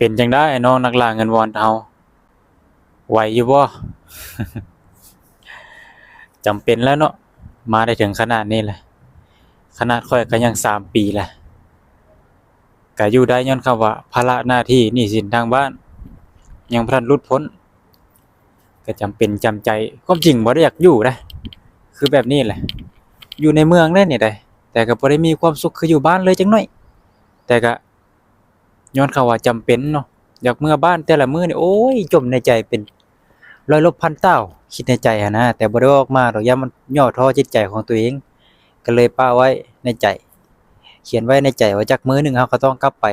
ປັນຈັ່ງໃດນ້ອງນັກລ່າເງິນວອນເຮົາ ໄຫວຢູ່ບໍ່? ຈຳເປັນແລ້ວເນາະ ມາໄດ້ເຖິງຂະໜາດນີ້ແຫຼະ ຂະໜາດຂ້ອຍກໍຍັງສາມປີແຫຼະ ກະຢູ່ໄດ້ຍ້ອນຄຳວ່າພາລະໜ້າທີ່ໜີ້ສິນທາງບ້ານ ຍັງບໍ່ທັນຫຼຸດພົ້ນ ກະຈຳເປັນຈຳໃຈ ຄວາມຈິງບໍ່ໄດ້ຢາກຢູ່ເດ້ ຄືແບບນີ້ແຫຼະ ຢູ່ໃນເມືອງເດ້ນີ້ໃດ ແຕ່ກໍບໍ່ໄດ້ມີຄວາມສຸກຄືຢູ່ບ້ານເລີຍຈັກໜ້ອຍ ແຕ່ກະ ຍ້ອນຄຳວ່າຈຳເປັນເນາະ ຢາກເມືອບ້ານແຕ່ລະມື້ນີ້ ໂອ້ຍ ຈົ່ມໃນໃຈເປັນຮ້ອຍລົບພັນຕາວ ຄິດໃນໃຈຫັ້ນນະ ແຕ່ບໍ່ໄດ້ອອກມາດອກ ຢ້ານມັນຫຍໍ້ທໍ້ຈິດໃຈຂອງຕົວເອງ ກໍເລີຍປະໄວ້ໃນໃຈ ຂຽນໄວ້ໃນໃຈວ່າຈັກມື້ໜຶ່ງເຮົາກໍຕ້ອງກັບໄປ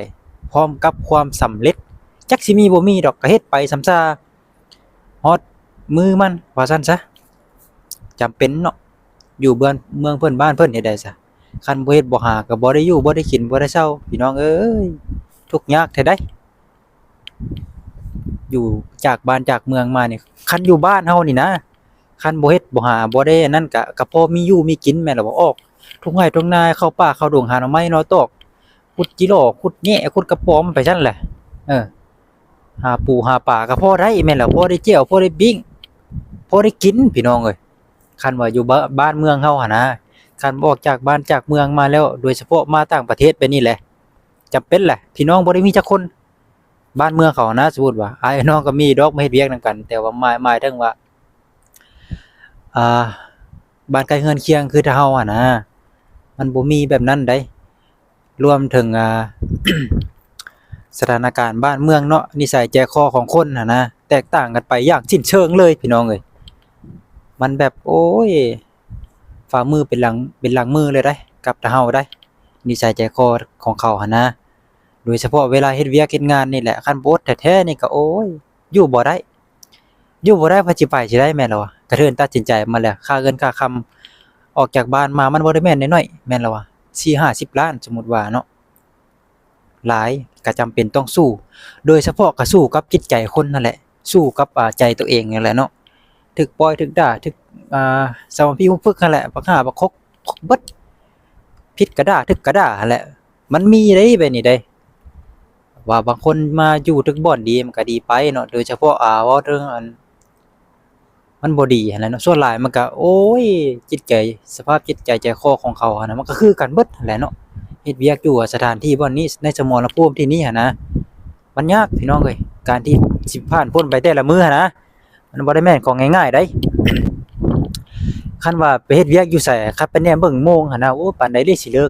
ພ້ອມກັບຄວາມສຳເລັດ ຈັກຊິມີບໍ່ມີດອກ ກໍເຮັດໄປສ່ຳຊາ ຮອດມື້ມັນ ວ່າຊັ້ນຊະ ຈຳເປັນເນາະ ຢູ່ເມືອງເພິ່ນບ້ານເພິ່ນເຮັດໃດຊະ ຄັນບໍ່ເຮັດບໍ່ຫາກໍບໍ່ໄດ້ຢູ່ ບໍ່ໄດ້ກິນ ບໍ່ໄດ້ເຊົາ ພີ່ນ້ອງເອີຍ ທຸກຍາກແທ້ໃດ ຢູ່ຈາກບ້ານຈາກເມືອງມານີ້ ຄັນຢູ່ບ້ານເຮົານີ້ນະ ຄັນບໍ່ເຮັດບໍ່ຫາ ບໍ່ໄດ້ອັນນັ້ນກະ ກະພໍມີຢູ່ມີກິນແມ່ນລະບໍ່ ອອກທົ່ງໄຮ່ທົ່ງນາ ເຂົ້າປ່າເຂົ້າດົງ ຫາໜໍ່ໄມ້ໜໍ່ຕອກ ຂຸດຈິຫຼໍ ຂຸດແຫຍ່ ຂຸດກະປອມໄປຊັ້ນແຫຼະ ເອີ ຫາປູຫາປາກໍພໍໄດ້ແມ່ນແຫຼະ ພໍໄດ້ແຈ່ວ ພໍໄດ້ປີ້ງ ພໍໄດ້ກິນ ພີ່ນ້ອງເອີຍ ຄັນວ່າຢູ່ບ້ານເມືອງເຮົາຫັ້ນນະ ຄັນອອກຈາກບ້ານຈາກເມືອງມາແລ້ວ ໂດຍສະເພາະມາຕ່າງປະເທດແບບນີ້ແຫຼະ ຈຳເປັນແຫຼະ ພີ່ນ້ອງບໍ່ໄດ້ມີຈັກຄົນ ບ້ານເມືອງເຂົານະ ສົມມຸດວ່າອ້າຍນ້ອງກໍມີດອກ ມາເຮັດວຽກນຳກັນ ແຕ່ວ່າໝາຍ ໝາຍເຖິງວ່າ ອ່າ ບ້ານໃກ້ເຮືອນຄຽງຄືທາງເຮົາຫັ້ນນະ ມັນບໍ່ມີແບບນັ້ນໃດ ລວມເຖິງ ອ່າ ສະຖານະການບ້ານເມືອງເນາະ ນິໄສໃຈຄໍຂອງຄົນຫັ້ນນະ ແຕກຕ່າງກັນໄປຢ່າງສິ້ນເຊີງເລີຍ ພີ່ນ້ອງເອີຍ ມັນແບບ ໂອ້ຍ ຝ່າມືເປັນຫຼັງ ເປັນຫຼັງມືເລີຍໃດ ກັບທາງເຮົາໃດ ນິໄສໃຈຄໍຂອງເຂົາຫັ້ນນະ ໂດຍສະເພາະເວລາເຮັດວຽກເຮັດງານນີ້ແຫຼະ ຄັນບໍ່ອົດແທ້ໆນີ້ກໍ ໂອ້ຍ ຢູ່ບໍ່ໄດ້ ຢູ່ບໍ່ໄດ້ ວ່າຊິໄປຊິໄດ້ ແມ່ນລະວະ ກະເທີນຕັດສິນໃຈມາແລ້ວ ຄ່າເຮືອນຄ່າຄຳ ອອກຈາກບ້ານມາ ມັນບໍ່ໄດ້ແມ່ນນ້ອຍໆ ແມ່ນລະວະ ສີ່ຫ້າສິບລ້ານ ສົມມຸດວ່າເນາະ ຫຼາຍ ກະຈຳເປັນຕ້ອງສູ້ ໂດຍສະເພາະກະສູ້ກັບຈິດໃຈຄົນຫັ້ນແຫຼະ ສູ້ກັບ ອ່າ ໃຈຕົວເອງນັ້ນແຫຼະເນາະ ຖືກປ້ອຍ ຖືກດ່າ ຖືກ ອ່າ ສະມາພີຮຸມຝຶກຫັ້ນແຫຼະ ບັກຫ່າບັກຄົກ ຄົກເບິດ ຜິດກະດ່າ ຖືກກະດ່າຫັ້ນແຫຼະ ມັນມີເດ້ແບບນີ້ເດ້ ວ່າບາງຄົນມາຢູ່ຖືກບ່ອນດີມັນກະດີໄປເນາະ ໂດຍສະເພາະ ອ່າ ເວົ້າເຖິງອັນ ມັນບໍ່ດີຫັ້ນແຫຼະເນາະ ສ່ວນຫຼາຍມັນກະ ໂອ້ຍ ຈິດໃຈ ສະພາບຈິດໃຈໃຈຄໍຂອງເຂົາຫັ້ນນະ ມັນກະຄືກັນເບິດຫັ້ນແຫຼະເນາະ ເຮັດວຽກຢູ່ສະຖານທີ່ບ່ອນນີ້ ໃນສະໝໍລະພູມທີ່ນີ້ຫັ້ນນະ ມັນຍາກ ພີ່ນ້ອງເອີຍ ການທີ່ຊິຜ່ານພົ້ນໄປແຕ່ລະມື້ຫັ້ນນະ ມັນບໍ່ໄດ້ແມ່ນຂອງງ່າຍໆໃດ ຄັນວ່າໄປເຮັດວຽກຢູ່ໃສ ຄັນໄປແນມເບິ່ງໂມງຫັ້ນນະ ໂອ້ ປານໃດເລີຍຊິເລີກ